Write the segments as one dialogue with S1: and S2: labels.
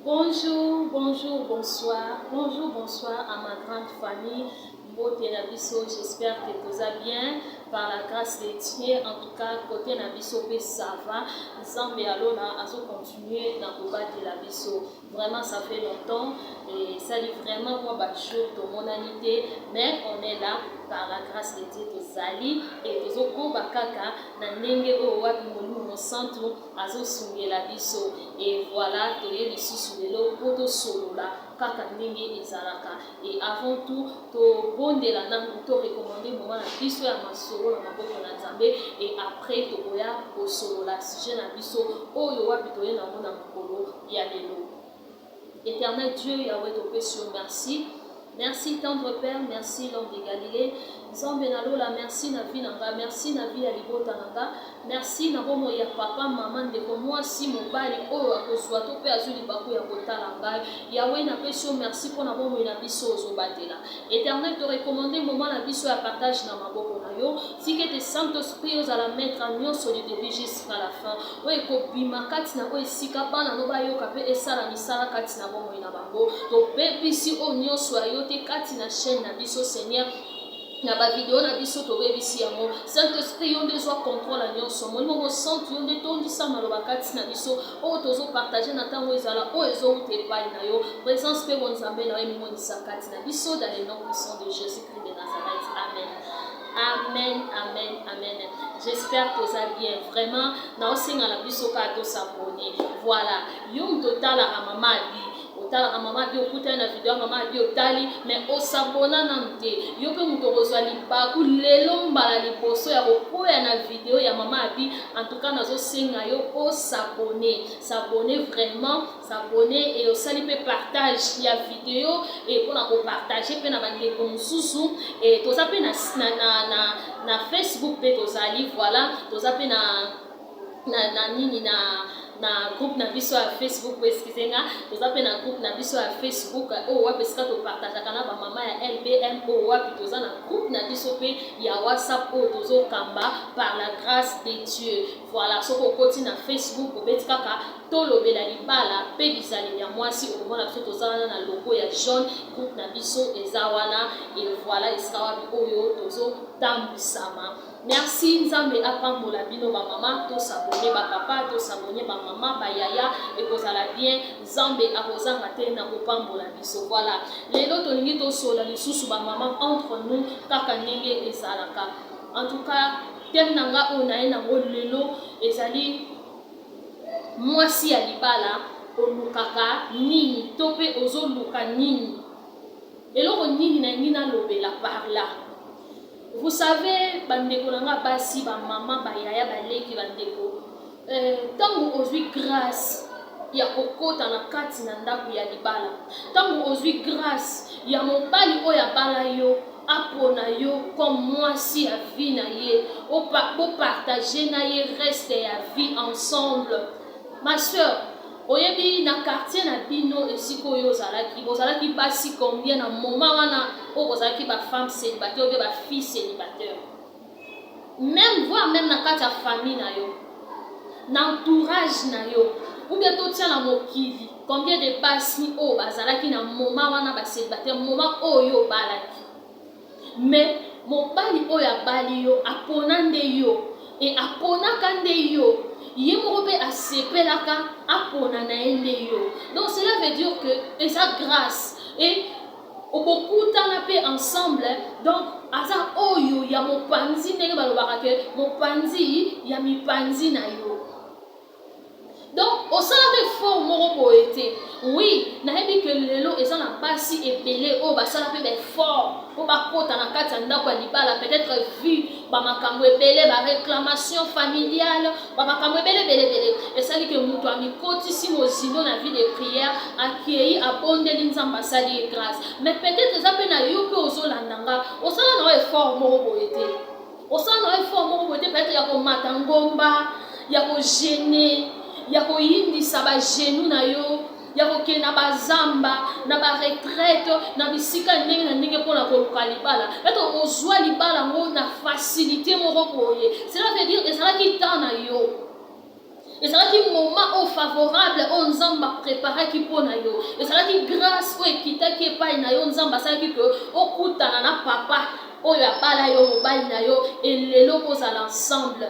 S1: Bonjour, bonjour, bonsoir, bonjour, bonsoir à ma grande famille. Mbote na biso, j'espère que toza bien par la grâce de Dieu. En tout cas, côté na biso pe ça va. Nzambe ya lola azo continuer na kobatela biso. Vraiment, ça fait longtemps et ça dit vraiment moi ba jour tomonani te, mais on est là par la grâce de Dieu, tozali et tozokoba kaka na ndenge oyo wapi Molimo Mosantu azosungela biso. Et voilà, toye lisusu lelo mpo tosolola kaka ndenge ezalaka. Et avant tout, tobondela nanu, torecommander moma na biso ya masolo na maboko na Nzambe, et après tokoya kosolola sujet na biso oyo wapi toye nango na mokolo ya lelo. Éternel Dieu Yahweh, topesi yo merci. Merci tendre Père, merci l'homme de Galilée. Nzambe na lola, merci na vie na nga, merci na vie ya libota na nga, merci na bomoi ya papa, mama, ndeko mwasi, mobali oyo akozwa to mpe azwi libaku ya kotala ngai. Yahweh, napesi yo merci mpo na bomoi na biso ozobatela. Éternel, torecommander moment na biso ya partage na maboko na yo. Tika ete Saint-Esprit ozala maître nyonso du début jusqu'à la fin. Oyo ekobima kati na oyo esika bana no bayoka mpe esala misala kati na bomoi na bango. Tobebisi oyo nyonso ya yo te kati na chaîne na biso, Seigneur. Na bavideo na biso tobebisi yango. Saint-Esprit, yo nde ezwa contrôle ya nyonso. Molimo Mosantu, yo nde tondisa maloba kati na biso oyo tozopartager na ntango ezala oyo ezowuta epai na yo. Présence mpe bonzambe na yo emimonisa kati na biso, dans le nom puissant de Jésus-Christ de Nazareth, amen. Amen, amen, amen. J'espère toza bien. Vraiment, naosenga na biso kaka tos'abonner. Voilà, yo moto otalaka Mama Abi, otalaka Mama Abi, okutani na video ya Mama Abi, otali mais os'abonner nanu te. Yo mpe moto okozwa libaku lelo mbala liboso ya kokwea na video ya Mama Abi, en tout cas nazosenga yo os'abonner, s'abonner vraiment, s'abonner, et osali mpe partage ya video e mpona kopartager mpe na bandeko mosusu. E toza mpe na Facebook mpe tozali, voilà, toza mpe na nini, na groupe na biso ya Facebook. Excuse nga, toza mpe na groupe na biso ya Facebook oyo wapi esika topartageaka na bamama ya LBM, oyo wapi toza na groupe na biso mpe ya WhatsApp oyo tozokamba par la grâce de Dieu. Voilà, soki okoti na Facebook, obeti kaka "Tolobela libala mpe bizaleli ya mwasi", okomona biso toza wana na logo ya jaune. Groupe na biso eza wana. Et voilà esika wapi oyo tozotambwisama. Merci, Nzambe apambola bino bamama. Tos'abonner, bapapa tos'abonner, bamama, bayaya, ekozala bien. Nzambe akozanga te na kopambola biso. Voilà, lelo tolingi tosola lisusu bamama entre nous kaka ndenge ezalaka. En tout cas, thème na nga oyo naye nango lelo ezali: mwasi ya libala olukaka nini to mpe ozoluka nini? Eloko nini nalingi nalobela par là? Vous savez, bandeko na nga basi, bamama, bayaya, baleki, bandeko, ntango ozwi grâce ya kokota na kati na ndako ya libala, ntango ozwi grâce ya mobali oyo abala yo, apona yo comme mwasi ya vie na ye, bopartager na ye reste ya vie ensemble, ma soeur, oyebi na quartier na bino esika oyo ozalaki, bozalaki basi combien na moment wana oyo bozalaki bafemme célibataire ou bien bafille célibataire? Même, voire même na kati ya famille na yo, na entourage na yo, ou bien totia na mokili, combien de basi oyo bazalaki na moment wana bacélibataire, moment oyo obalaki? Mais mobali oyo abali yo apona nde yo e aponaka nde yo, ye moko mpe asepelaka apona na ye nde yo. Donc cela veut dire que eza grâce e bokutana mpe ensemble. Donc aza oyo ya mopanzi, ndenge balobaka ke mopanzi ya mipanzi na yo. Donc osalaka effort moko boye te. Oui, nayebi ke lelo eza na basi ebele oyo basala mpe baeffort mpo bakota na kati ya ndako ya libala. Peut-être vu bamakambo ebele, baréclamation familiale, bamakambo ebele ebele ebele esali ke moto amikotisi mozindo na vie de prière, akei, abondeli Nzambe, asali ye grâce. Mais peut-être eza mpe na yo mpe ozolanda nga, osala na yo effort moko boye te, osala na yo effort moko boye te, peut-être ya komata ngomba, ya kojeûner, ya koyindisa bagenou na yo, ya kokende na bazamba, na baretraite, na bisika ndenge na ndenge mpona koluka libala. Ete ozwa libala yango na facilité moko boye, cela veut dire ezalaki temps na yo. Ezalaki moment oyo favorable oyo Nzambe a preparaki mpo na yo. Ezalaki grace oyo ekitaki epai na yo, Nzambe asalaki que okutana na papa oyo abala yo, mobali na yo, et lelo bozala ensemble.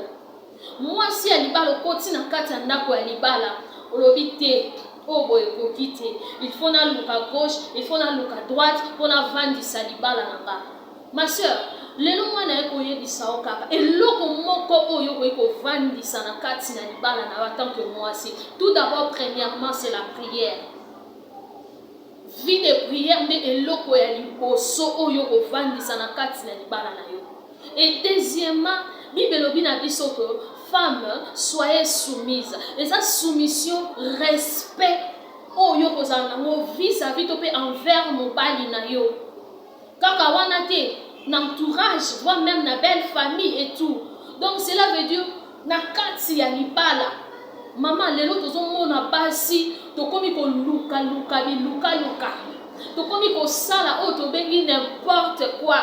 S1: Mwasi ya libala okoti na kati ya ndako ya libala, olobi te oyo boye ekoki te, il faut naluka gauche, il faut naluka droite mpo navandisa libala na nga. Ma sœur, lelo nga naye koyebisa yo kaka eloko moko oyo okoki kovandisa na kati na libala na yo en tant que mwasi. Tout d'abord, premièrement, c'est la prière. Vie de prière nde eloko ya liboso oyo okovandisa na kati na libala na yo. Et deuxièmement, Bible elobi na biso que femme, soyez soumise. Eza soumission, respect oyo okozala nango vis-à-vis to pe envers mobali na yo. Kaka wana te, na entourage, voire meme na belle famille et tout. Donc cela veut dire na kati ya libala, maman lelo tozo mona basi tokomi koluka luka biluka luka. Tokomi kosala oyo tobengi n'importe quoi.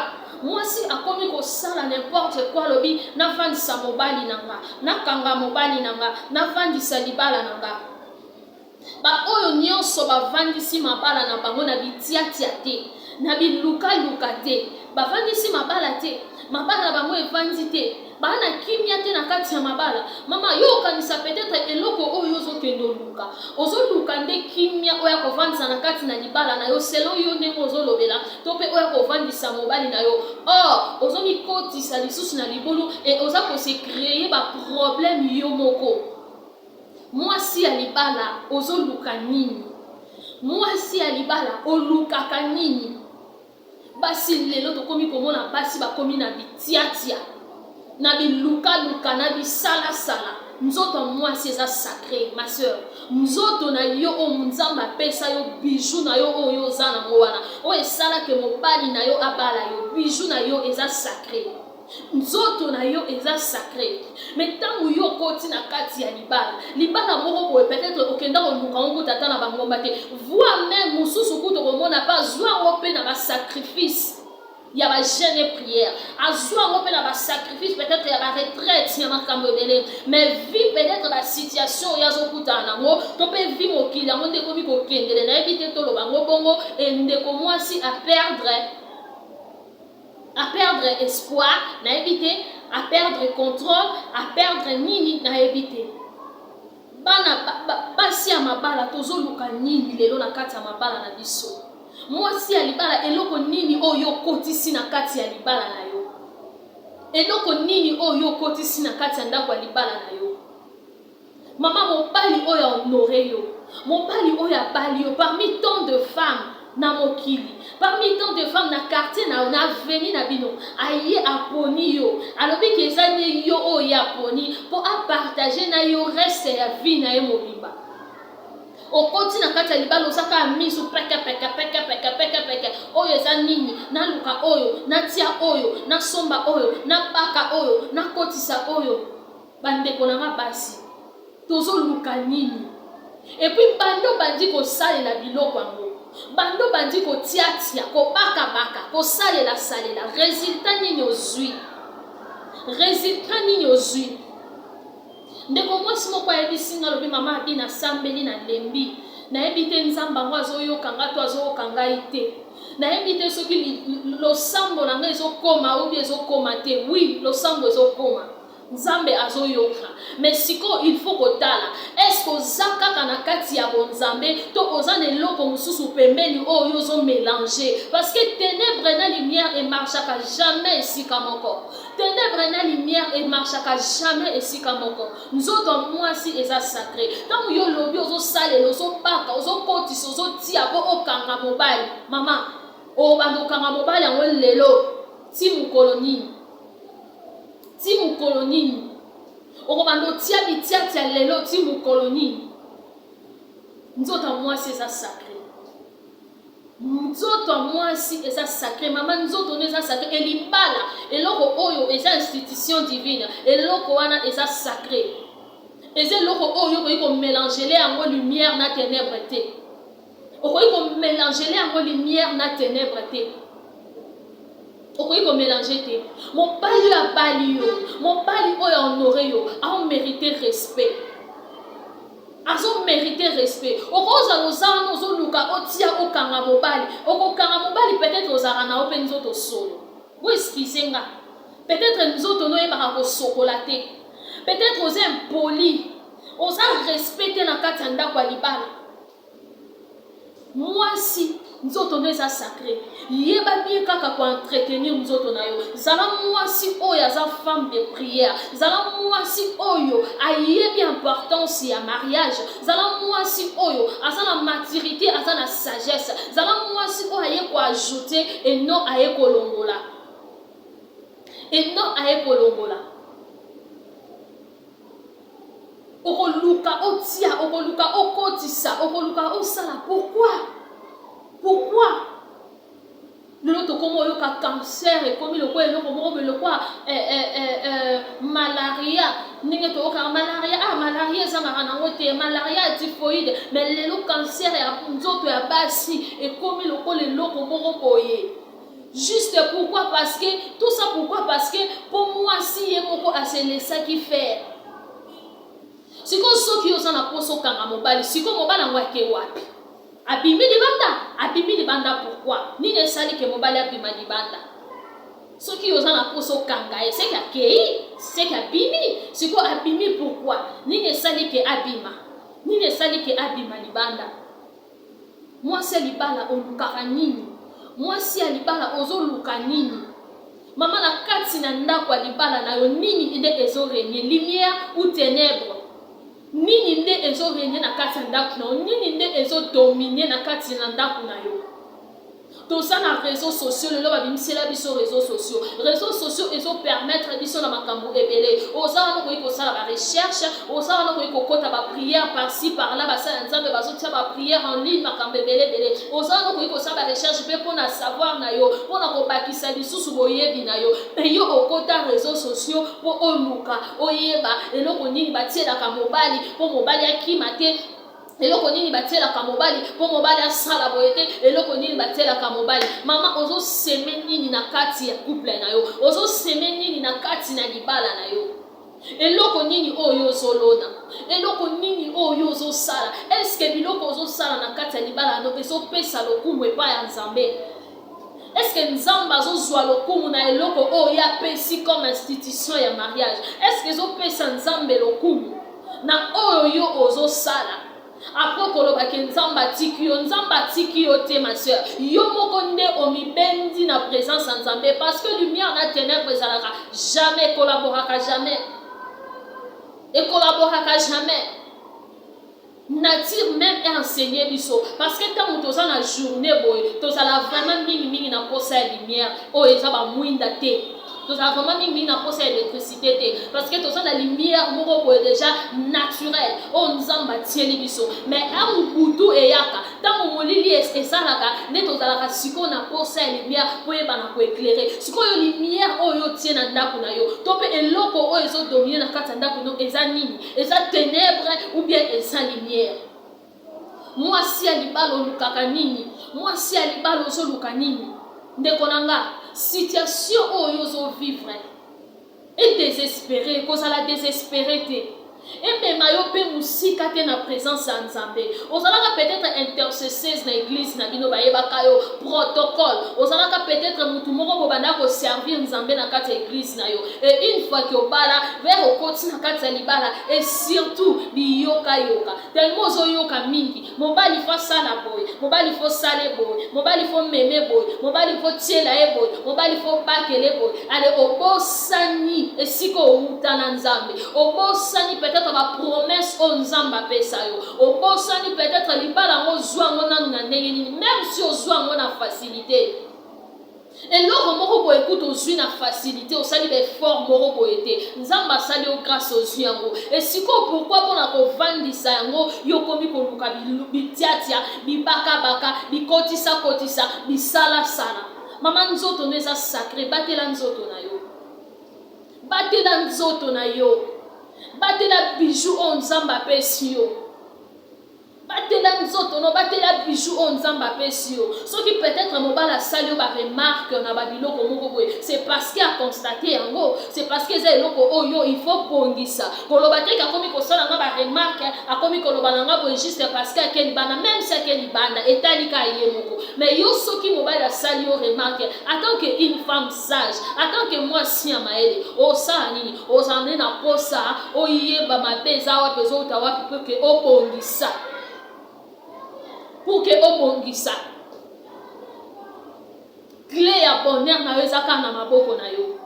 S1: Mwasi akomi kosala n'importe quoi alobi nafandisa mobali na nga, nakanga mobali na nga, nafandisa libala na nga. Ba oyo nionso bavandisi mabala na bango na bitiatia te, na bilukaluka te, bavandisi mabala te, mabala na bango evandi te, ba na kimia te na kati ya mabala. Mama, yo okanisa peut-etre eloko oyo ozo kende oluka, ozo luka nde kimia oyo akovandisa na kati na libala na yo selon yo ndenge ozo lobela, to pe oyo akovandisa mobali na yo. Or, ozo mikotisa lisusu na libulu et oza ko se creer ba problèmes yo moko. Mwasi ya libala ozo luka nini? Mwasi ya libala olukaka nini? Basi lelo tokomi komona basi bakomi na bitiatia, na bilukaluka, na bisalasala. Nzoto ya mwasi eza sacre ma soeur. Nzoto na yo oyo Nzambe apesa yo, bijou na yo oyo oza nango wana, oyo esala ke mobali na yo abala yo, bijou na yo eza sacre. Nzoto na yo eza sacre mais tango yo okoti na kati ya libala, libala moko boye peut-etre okenda koluka yango kutu ata na ba ngomba te, voire meme mosusu kutu okomona pe azua yango pe na ba sacrifice ya ba jeune et prière, azua yango pe na ba sacrifice peut-etre ya ba retraite ya makambo ebele, mais vu peut-etre ba situation oyo azokutana nango to pe vu mokili yango nde ekomi kokendele, nayebi te toloba yango bongo, et ndeko mwasi a perdre A perdre espoir nayebi te, a perdre controle, a perdre nini nayebi te. Bana basi ya mabala tozoluka nini lelo na kati ya mabala na biso? Mwasi ya libala eloko nini oyo okotisi na kati ya libala na yo? Eloko nini oyo okotisi na kati ya ndako ya libala na yo? Maman mobali oyo a honore yo, mobali oyo abali yo parmi tant de femmes na mokili, parmi tant de femmes na quartier na yo, na avenue na bino, aye aponi yo, alobi ke eza nde yo oyo ye aponi po a partager na yo reste ya vie na ye mobimba. Okoti na kati ya libala oza kaka misu peke peke peke peke peke peke, oyo eza nini, naluka oyo, natia oyo, nasomba oyo, nabaka oyo, nakotisa oyo. Ba ndeko na nga basi tozo luka nini? Et puis banda obandi kosalela biloko yango, banda obandi kotia tia, kobaka baka, kosalela salela, resultat nini ozui? Resultat nini ozui? Ndeko mwasi moko ayebisi nga alobi mama Abi nasambeli nalembi, nayebi te Nzambe yango azoyoka nga to azoyoka ngai te. Nayebi te soki losambo na nga ezokoma ou bien ezokoma te. Oui, losambo ezokoma. Nzambe azo yoka mais sikoyo il faut kotala est ce que oza kaka na kati ya bonzambe to oza na eloko mosusu pembeni oyo yo ozo melanger parce que tenebre na lumière emarchaka jamais esika moko tenebre na lumière emarchaka jamais esika moko nzoto ya mwasi eza sacre ntango yo olobi ozosalela ozobaka ozokotisa ozotia po okanga mobali mama obanda okanga mobali yango lelo ti mokolo nini Ti mokolo nini? Okobanda otia bitiatia lelo ti mokolo nini? Nzoto ya mwasi eza sacre. Nzoto ya mwasi eza sacre. Mama nzoto no eza sacre. Et libala eloko oyo eza institution divine. Eloko wana eza sacre. Eza eloko oyo okoki ko melangele yango lumière na tenebre te. Okoki ko melangele yango lumière na tenebre te. Okoki ko melanger te. Mobali oyo abali yo, mobali oyo a honore yo, ao merite respect. Azo merite respect. Okozala oza wana ozoluka otia okanga mobali. Okokanga mobali peut-etre ozalaka na yo pe nzoto solo. Bo excuser nga. Peut-etre nzoto no oyebaka kosokola te. Peut-etre oza impoli. Oza respect te na kati ya ndako ya libala. Mwasi, nzoto no eza sacre. Yeba bien kaka ko entretenir nzoto na yo. Zala mwasi oyo aza femme de prière. Zala mwasi oyo ayebi importance ya mariage. Zala mwasi oyo aza na maturite, aza na sagesse. Zala mwasi oyo aye ko ajouter et non aye kolongola. Et non aye kolongola. Okoluka otia, okoluka okotisa, okoluka osala pourquoi? Pourquoi? Lelo tokoma oyoka cancer ekomi lokola eloko moko boye lokola eh, eh, eh, eh, malaria ndenge toyokaka malaria ah malaria ezangaka nango te malaria ya typhoïde mais lelo cancer ya nzoto ya basi ekomi lokola eloko moko boye. Juste pourquoi parce que tout ça pourquoi parce que po mwasi ye moko a se laissaki faire. Sikoyo soki yo oza na posa okanga mobali sikoyo mobali yango ake wapi? Abimi libanda? Abimi libanda pourquoi? Nini esali ke mobali abima libanda? Soki yo oza na posa okanga ye seke akeyi seke abimi sikoyo abimi pourquoi? Nini esali ke abima? Nini esali ke abima libanda? Mwasi ya libala olukaka nini? Mwasi ya libala ozo luka nini? Mama na kati na ndako ya libala na yo nini nde ezo regner? Lumière ou tenèbres? Nini nde ezo regner na kati ya ndako na yo? Nini nde ezo dominer na kati na ndako na yo? Toza na reseaux sociaux lelo babimisela biso reseaux sociaux. Reseaux sociaux ezo permettre biso na makambo ebele. Oza wana okoki kosala ba recherche, oza wana okoki kokota ba prière par ci par là, basali ya Nzambe bazotia ba prière en ligne makambo ebele ebele. Oza wana okoki kosala ba recherche pe pona savoir na yo, pona kobakisa lisusu boyebi na yo. Mais yo okota reseaux sociaux po oluka oyeba eloko nini batielaka mobali po mobali akima te. Eloko nini batielaka mobali po mobali asala boye te? Eloko nini batielaka mobali? Mama ozo seme nini na kati ya couple na yo? Ozo seme nini na kati na libala na yo? Eloko nini oyo ozolona? Eloko nini oyo ozosala? Est-ce que biloko ozosala na kati ya libala na yo ezopesa lokumu epai ya Nzambe? Est-ce que Nzambe azozwa lokumu na eloko oyo ye apesi comme institution ya mariage? Est-ce que ezopesa Nzambe lokumu na oyo yo ozosala? Après koloba ke Nzambe atiki yo, Nzambe atiki yo te ma sœur. Yo moko nde omibendi na présence ya Nzambe parce que lumière na ténèbres ezalaka jamais, collaboraka jamais. Ekolaboraka jamais. Nature meme e enseigner biso parce que tango toza na journee boye tozala vraiment mingi mingi na posa ya lumière oyo eza ba mwinda te, tozala vraiment mingi mingi na posa ya electricité te parce que toza na lumière moko boye dejà naturelle oyo Nzambe atieli biso. Mais tango butu eyaka, tango molili esalaka nde tozalaka sikoyo na posa ya lumière po eyebana ko eclairer. Sikoyo lumière oyo otie na ndako na yo to pe eloko oyo ezo dominer na kati ya ndako no eza nini? Eza tenebre ou bien eza lumière? Mwasi ya libala olukaka nini? Mwasi ya libala ozoluka nini? Ndeko na nga, situation oyo ozo vivre e desespere, kozala desespere te. Emema yo pe mosika te na presence ya Nzambe. Ozalaka peut-être intercesseuse na eglise na bino bayebaka yo protocole. Ozalaka peut-être mutu moko bobanda ko servir Nzambe na kati ya eglise na yo. Et une fois que obala, vers okoti na kati ya libala et surtout biyoka yoka. Tellement ozo yoka mingi, mobali faut asala boye, mobali faut sale boye, mobali faut meme boye, mobali faut tiela ye boye, mobali faut bakele boye. Allez obosani esika owuta na Nzambe. Obosani peut-être ba promesse oyo Nzambe apesa yo. Obosani peut-être libala yango ozwa yango nanu na ndenge nini, meme si ozwa yango na facilite. Eloko moko boye kutu ozwi na facilite, osali ba effort moko boye te. Nzambe asali yo grace ozwi yango. Et sikoyo pourquoi pona kovandisa yango yo okomi koluka bitiatia, bibakabaka, bikotisakotisa, bisalasala. Mama nzoto no eza sacre, batela nzoto na yo. Batela nzoto na yo. Batela bijou oyo Nzambe apesi yo. Batela nzoto no, batela bijou oyo Nzambe apesi yo. Soki peut-etre mobali asali yo ba remarques na ba biloko moko boye, c'est parce que a constater yango, c'est parce que eza eloko oyo il faut bongisa. Koloba te ke akomi kosala nga ba remarques, akomi koloba na nga boye juste parce que ake libanda, meme si ake libanda etali kaka ye moko. Mais yo soki mobali asali yo remarque, en tant que une femme sage, en tant que mwasi ya mayele, osala nini? Ozala nde na posa oyeba mabe eza wapi, ezowuta wapi pour que obongisa, pour que obongisa. Cle ya bonheur na yo eza kaka na maboko na yo,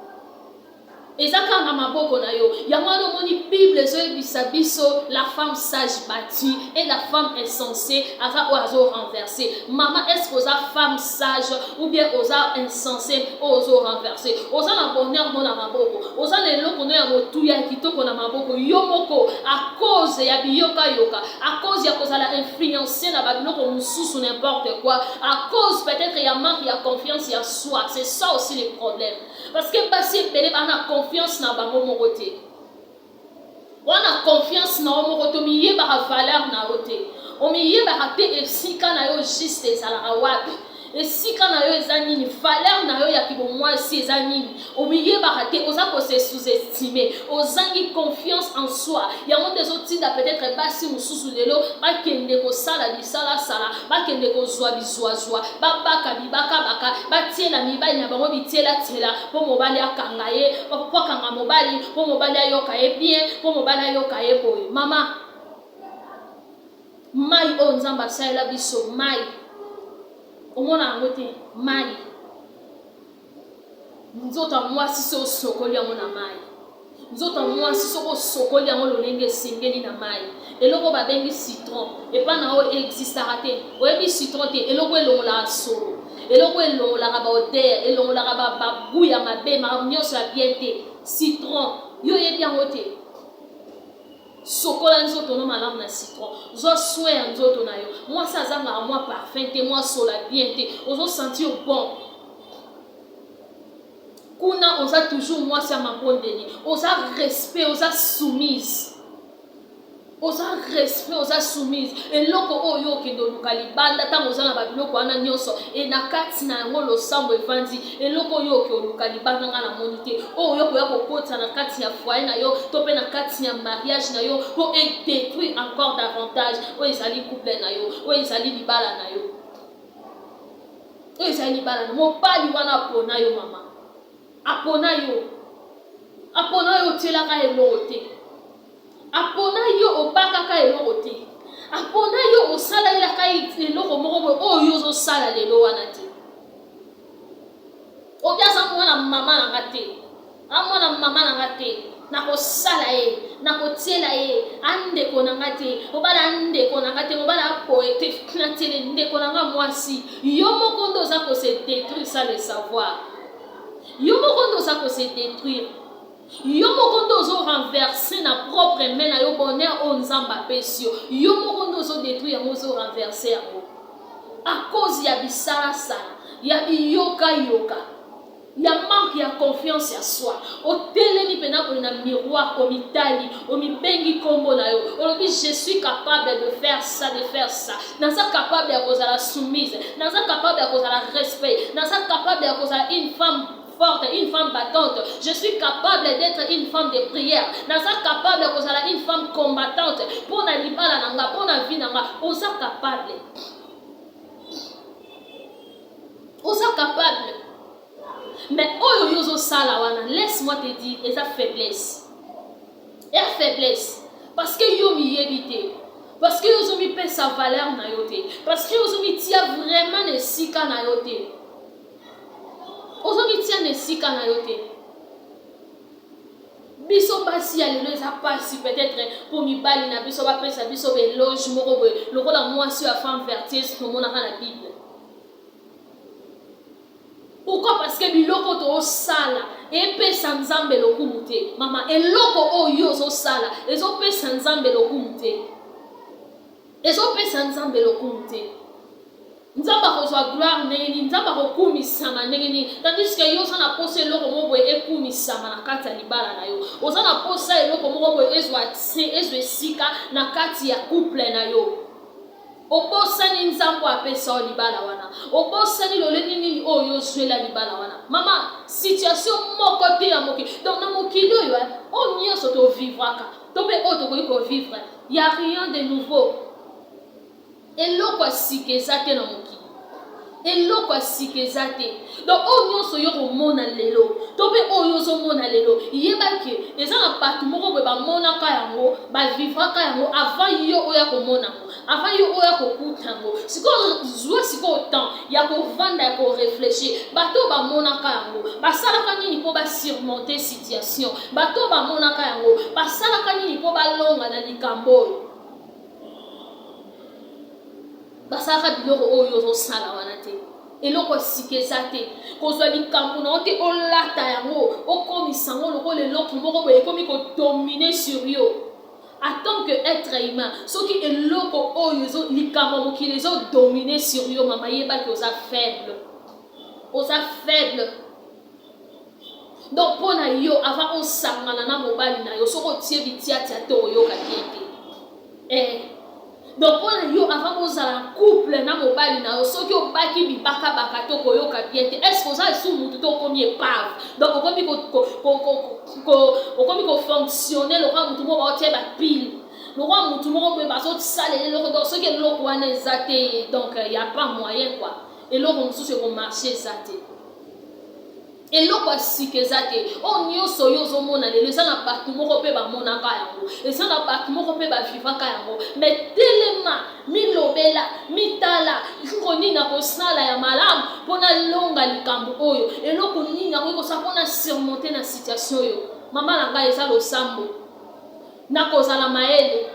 S1: eza kaka na maboko na yo. Yango wana omoni Bible ezoyebisa biso: la femme sage bâtit et la femme insensée aza oyo azo renverser. Mama, est ce que oza femme sage ou bien oza insensé oyo ozo renverser? Oza na bonheur no na maboko, oza na eloko no ya motuya ya kitoko na maboko yo moko. À cause ya biyokayoka, à cause ya kozala influencé na babiloko mosusu, n'importe quoi, à cause peut-être ya manque ya confiance ya soi. C'est ça aussi le problème, parce que basi ebele baa na confiance na bango moko te. Wana confiance na yo moko te, omiyebaka valeur na yo te, omiyebaka te esika na yo juste ezalaka wapi, esika na yo eza nini, valeur na yo ya kibomwasi eza nini, omiyebaka te. Oza kose sous-estimer, ozangi confiance en soi. Yango nde ezotinda peut-être basi mosusu lelo bakende kosala bisalasala, bakende kozwa bizwazwa, babaka bibakabaka, batiela mibali na bango bitielatiela mpo mobali akanga ye, mpo akanga mobali, mpo mobali ayoka ye bien, mpo mobali ayoka ye boye. Mama, mai oyo Nzambe asalela biso, mai omona yango te. Mai, nzoto ya mwasi, so osokoli yango na mai, nzoto ya mwasi, soki osokoli yango lolenge esengeli na mai, eloko babengi citron epa na oyo existaka te. Oyebi citron te? Eloko elongolaka solo, eloko elongolaka baodeur, elongolaka bagoût ya mabe, makambo nyonso ya bien te. Citron, yo oyebi yango te? Sokola nzoto no malamu na citron, zwa soin ya nzoto na yo. Mwasi azangaka mwa parfum te, mwa sola bien te. Ozosentir bon kuna, oza toujours mwasi ya mabondeli, oza respect, oza soumise, oza respect, oza soumise. Eloko oyo okende oluka libanda, ntango oza na babiloko wana nyonso e na kati na yango losambo evandi, eloko oyo oke oluka libanda, nga namoni te oyo okoya kokota na kati ya foyer na yo to mpe na kati ya mariage na yo mpo edétruire encore davantage oyo ezali couple na yo, oyo ezali libala na yo, oyo ezali libala na mobali wana apona yo. Mama, apona yo, apona yo, otielaka eloko te. Apona yo, obakaka eloko te. Apona yo, osalelaka eloko moko boye oyo ozosala lelo wana te. Obi aza mwana mama na nga te, amwana mama na nga te, nakosala ye, nakotiela ye, andeko na nga te, mobali andeko na nga te, mobali apoye te, natiele ndeko na nga mwasi. Yo moko nde oza kose détruire sans le savoir. Yo moko nde oza kose détruire, yo moko nde ozorenverser na propre main na yo bonheur oyo Nzambe apesi yo. Yo moko nde ozodétruire yango, ozorenverser yango à cause ya bisalasala, ya biyokayoka, ya manque ya confiance ya soi. Otelemi mpena boye na miroir, omitali, omibengi nkombo na yo, olobi: "Je suis capable de faire ça, de faire ça. Naza capable ya kozala soumise, naza capable ya kozala respect, naza capable ya kozala une femme forte, une femme battante. Je suis capable d'être une femme de prière. Naza capable ya kozala une femme combattante mpo na libala na nga, mpo na vie na nga." Oza capable, oza capable. Mais oyo yo ozosala wana, laisse-moi te dire, eza faiblesse, eza faiblesse, parce que yo miyebi te, parce que yo ozomipesa valeur na yo te, parce que ozomitia vraiment na esika na yo te, ozomitia na esika na yo te. Biso basi ya lelo, eza mpasi peut-être mpo mibali na biso bapesa biso baéloge moko boye lokola mwasi ya femme vertueuse tomonaka na Bible. Pourquoi? Parce que biloko toosala epesa Nzambe lokumu te. Mama, eloko oyo ozosala ezopesa Nzambe lokumu te, ezopesa Nzambe lokumu te. Nzambe akozwa gloire ndenge nini? Nzambe akokumisama ndenge nini, tandis que yo oza na posa eloko moko boye ekumisama na kati ya libala na yo? Oza na posa eloko moko boye ezwa esika na kati ya couple na yo. Obosani Nzambe oyo apesa yo libala wana. Obosani lolenge nini oyo yo ozwela libala wana. Mama, situation moko te ya mokili. Donc na mokili oyo, eh, oyo nyonso to vivraka, to pe oyo tokoki ko vivre, ya rien de nouveau. Eloko ya sika eza te na mokili. Eloko ya sika eza te. Donc oyo nyonso yo komona lelo to mpe oyo ozomona lelo, yeba ke eza na bato moko boye bamonaka yango, bavivraka yango avant yo oya komona yango, avant yo oya kokuta yango. Sikoyo zwa sikoyo temps ya kovanda ya koreflechir. Bato oyo bamonaka yango basalaka nini mpo basurmonte situation? Bato oyo bamonaka yango basalaka nini mpo balonga na likambo oyo? Basalaka biloko oyo ozosala wana te. Eloko ya sika eza te. Kozwa likambo na yo te olata yango, okomisa yango lokola eloko moko boye ekomi ko dominer sur yo. En tant que être humain, soki eloko oyo ezo likambo ya mokili ezo dominer sur yo, mama yeba ke oza faible. Oza faible. Donc mpo na yo avant osangana na mobali na yo soki otie bitiatia te oyoka bien te. Eh. Donc mpo na yo avant bozala couple na mobali na yo soki obaki bibakabaka te okoyoka bien te. Est-ce que oza lisusu mutu te okomi epave? Donc okomi ko ko ko ko ko okomi ko fonctionner lokola mutu moko baotia ba pile. Lokola mutu moko boye bazosalela eloko donc soki eloko wana eza te donc ya pas moyen quoi. Eloko mosusu eko marcher eza te. Eloko ya sika eza te. Oyo nionso yo ozo mona lelo eza na batu moko pe ba monaka yango. Eza na batu moko pe ba vivaka yango. Mais telema, milobela, mitala, eloko nini nako sala ya malamu po na longa likambo oyo? Eloko nini nakoki kosala po na surmonter na situation oyo? Mama na ngai eza losambo. Na kozala mayele,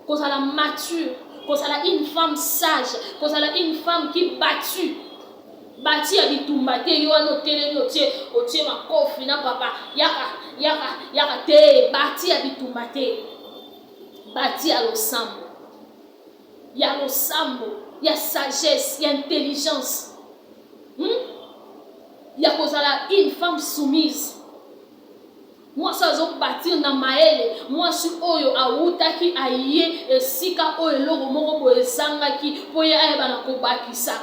S1: kozala mature, kozala une femme sage, kozala une femme qui battue. Bati ya bitumba te yo wana otelemi otie otie makofi na papa yaka yaka yaka te bati ya bitumba te bati ya losambo ya losambo ya sagesse ya intelligence hmm? ya kozala une femme soumise Mwasi oyo azo batir na mayele, mwasi oyo awutaki aye esika oyo eloko moko boye ezangaki mpo ye ayeba na kobakisa.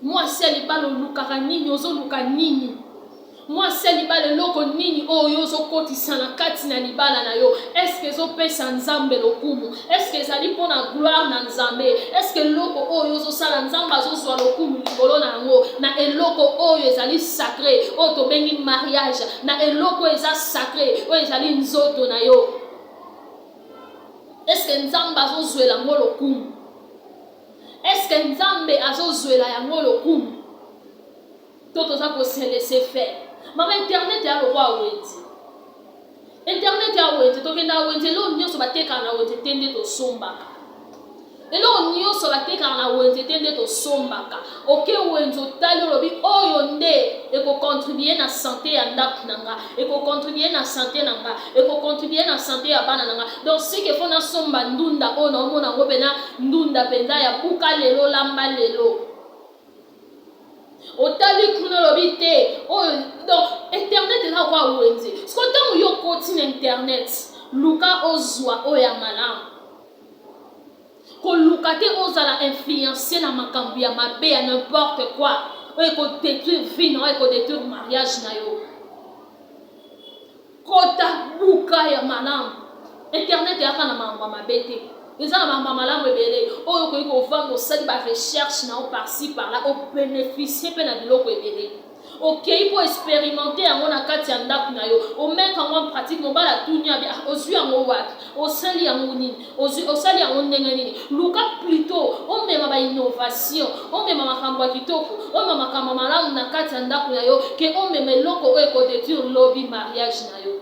S1: Mwasi ya libala olukaka nini? Ozoluka nini? Mwasi ya libala eloko nini oyo yo ozokotisa na kati na libala na yo? Est-ce que ezopesa Nzambe lokumu? Est-ce que ezali mpo na gloire na Nzambe? Est-ce que eloko oyo ozosala Nzambe azozwa lokumu likolo na yango? Na eloko oyo ezali sacré, oyo tobengi mariage, na eloko oyo eza sacré, oyo ezali nzoto na yo. Est-ce que Nzambe azozwela yango lokumu? Est-ce que Nzambe azozwela yango lokumu? To toza ko se laisser faire. Mama internet ya lokwa wenze. Internet ya wenze, tokenda wenze eloko nyonso batekaka na wenze te nde tosombaka. Eloko nyonso batekaka na wenze te nde tosombaka. Oke wenze otali olobi oyo nde ekocontribue na sante ya ndako na nga, ekocontribue na sante na nga, ekocontribue na sante ya bana na nga. Donc ce que faut nasomba ndunda oyo naomona yango pena ndunda mpenza ya buka lelo lamba lelo. Otali kuna olobi te oyo donc internet eza kwa wenze. Siko ntango yo okoti na internet luka ozwa oyo ya malamu. Koluka te ozala influence na makambo ya mabe ya n'importe quoi oyo eko detruire vie na yo, eko detruire mariage na yo. Kota buka ya malamu. Internet eyaka na makambo ya mabe te. Eza na makambo ya malamu ebele oyo okoki kovanda osali ba recherche na yo par ci par là, o beneficier pe na biloko ebele. Okeyi po experimenter yango na kati ya ndaku na yo, o mettre yango en pratique, mobali atuni abi ah ozui yango wapi? Osali yango nini? Ozui osali yango ndenge nini? Luka plutot omema ba innovation, omema makambo ya kitoko, omema makambo ya malamu na kati ya ndaku na yo que omema eloko oyo eko detruire lobi mariage na yo.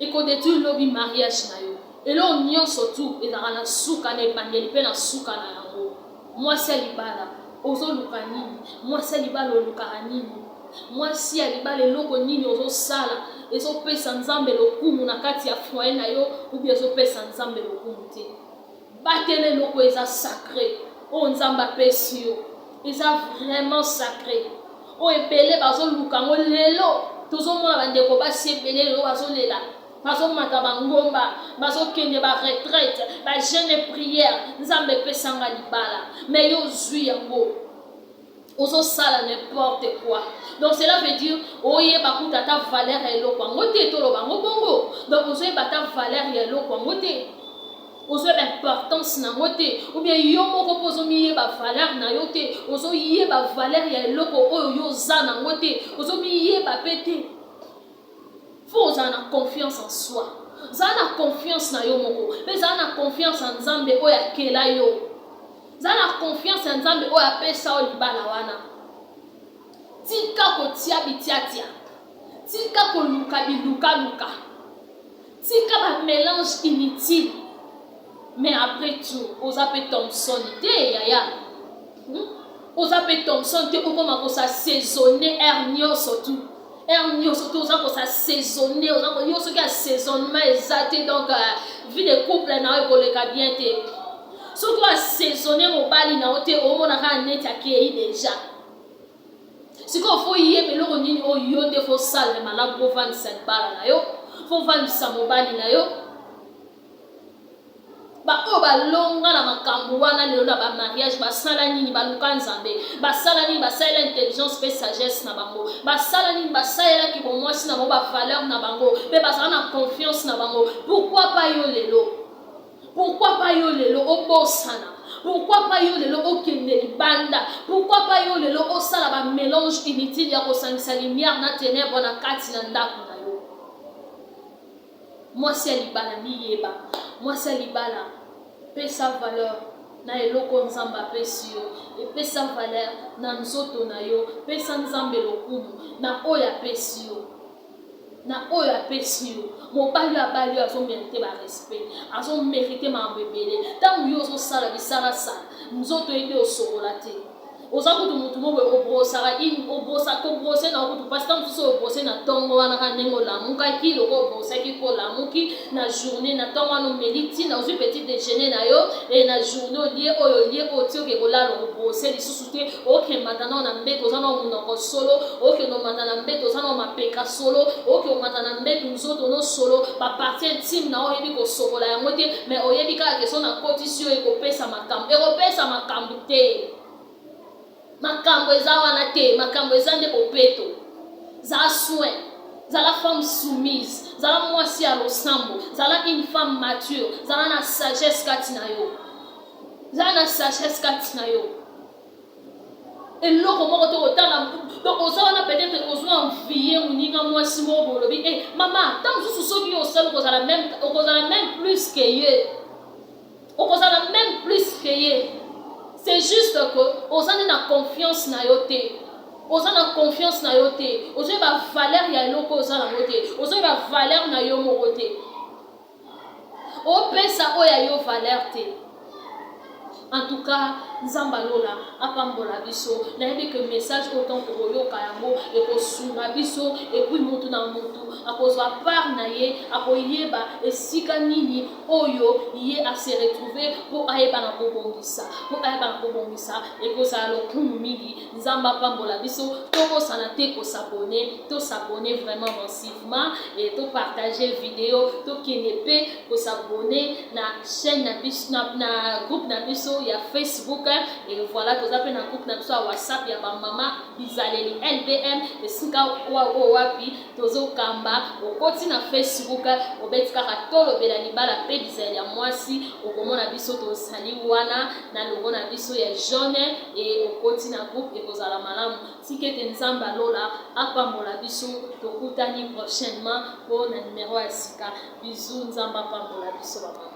S1: Eko detruire lobi mariage na yo. Eloko nionso tout ezalaka na suka na ebandeli pe na suka na yango. Mwasi ya libala ozoluka nini? Mwasi ya libala olukaka nini? Mwasi ya libala eloko nini ozosala ezopesa Nzambe lokumu na kati ya foyer na yo ou bien ezopesa Nzambe lokumu te? Batela eloko oyo eza sacre oyo Nzambe apesi yo eza vraiment sacre oyo ebele bazoluka yango lelo tozomona bandeko basi ebele lelo bazolela. Bazomata bangomba, bazokende ba retraite, ba jeûne, prière, Nzambe epesanga libala. Mais yo ozwi yango, ozosala n'importe quoi. Donc cela veut dire oyeba kuta ata valeur ya eloko yango te. Toloba yango bongo. Donc ozoyeba ata valeur ya eloko yango te, ozoyeba importance nango te, ou bien yo moko mpo ozomiyeba valeur na yo te, ozoyeba valeur ya eloko oyo yo oza nango te, ozomiyeba mpe te. Faut ozala na confiance en soi, zala na confiance na yo moko, mpe zala na confiance ya Nzambe oyo akela yo, zala na confiance ya Nzambe oyo apesa yo libala wana. Tika kotia bitiatia, tika koluka bilukaluka, tika bamélange inutile. Mais après tout, oza mpe Thomson te, yaya, Oza mpe Thomson te, okoma kos'assaisonner heure nyonso tu, heure nyonso te oza kos'assaisonner. Oza yo, soki assaisonnement eza te, donc vie de couple na yo ekoleka bien te. Soki oassaisonner mobali na yo te, omona kaka neti akei déjà. Sikoyo faut yeba eloko nini oyo yo nde faut sala malamu mpo ovandisa libala na yo, faut ovandisa mobali na yo. Baoyo balonga na makambo wana lelo na bamariage, basala nini? Baluka Nzambe. Basala nini? Basalela intelligence mpe sagesse na bango. Basala nini? Basalelaki bomwasi na bango, bavaleur na bango, mpe bazala na confiance na bango. Pourquoi pas yo lelo? Pourquoi pas yo lelo obosana? Pourquoi pas yo lelo okende libanda? Pourquoi pas yo lelo osala bamélange inutile ya kosangisa lumière na ténèbre na kati na ndako na yo? Mwasi ya libala, miyeba. Mwasi ya libala, pesa valeur na eloko Nzambe apesi yo, epesa valeur na nzoto na yo. Pesa Nzambe lokumu na oyo apesi yo, na oyo apesi yo. Mobali oyo abali oyo azomériter barespect, azomériter makambo ebele. Ntango yo ozosala bisalasala, nzoto oyebi osokola te, oza kutu motu moko obrosaka, obrosa, kobrosser na kutu mpasi. Ntango mosusu obrosser na ntongo wana kaka ndenge olamukaki, loko obrosaki mpo olamuki na journée, na ntongo wana omeli ntina, ozwi petit déjeuner na yo e na journée, olie oyo olie oyo ti oke kolala, obrosser lisusu te. Okemata nao na mbeto, oza nao monoko solo. Okende omata na mbeto, oza nao mapeka solo. Oke omata na mbeto, nzoto no solo, bapartie intime na oyebi kosokola yango te. Mais oyebi kaka ke so nakotisi oyo ekopesa makambo, ekopesa makambo te. Makambo eza wana te, makambo eza nde bopeto. Zala soin, zala femme soumise, zala mwasi ya losambo, zala une femme mature, zala na sagesse kati na yo, zala na sagesse kati na yo. Eloko moko te kotala. Donc oza wana, peut-être ozwa envie moninga mwasi moko, bolobi e mama. Ntango mosusu soki yo osali, okozala même plus que ye, okozala même plus que ye. C'est juste que oza nde na confiance na yo te, oza na confiance na yo te, ozoyeba valeur ya eloko oza nango te, ozoyeba valeur na yo moko te, opesa oyo ya yo valeur te. En tout cas, Nzambe alola apambola biso. Nayebi ke message oyo, ntango tokoyoka yango, ekosunga biso. Et puis mutu na mutu akozwa part na ye, akoyeba esika nini oyo ye ase retrouver mpo ayeba na kobongisa, mpo ayeba na kobongisa. Ekozala lokumu mingi. Nzambe apambola biso. Tobosana te kos'abonner, tos'abonner vraiment massivement et topartager vidéo. Tokende mpe kos'abonner na chaîne na biso, na groupe na biso ya Facebook. Et voilà, toza mpe na groupe na biso ya WhatsApp ya bamama Bizaleli LBM, esika oyo wapi tozokamba. Okoti na Facebook, obeti kaka "Tolobela libala mpe bizaleli ya mwasi", okomona biso tozali wana na logo na biso ya jaune e okoti na groupe, ekozala malamu. Tika ete Nzambe alola apambola biso. Tokutani prochainement mpo na numero ya sika. Bisous, Nzambe apambola biso bamama.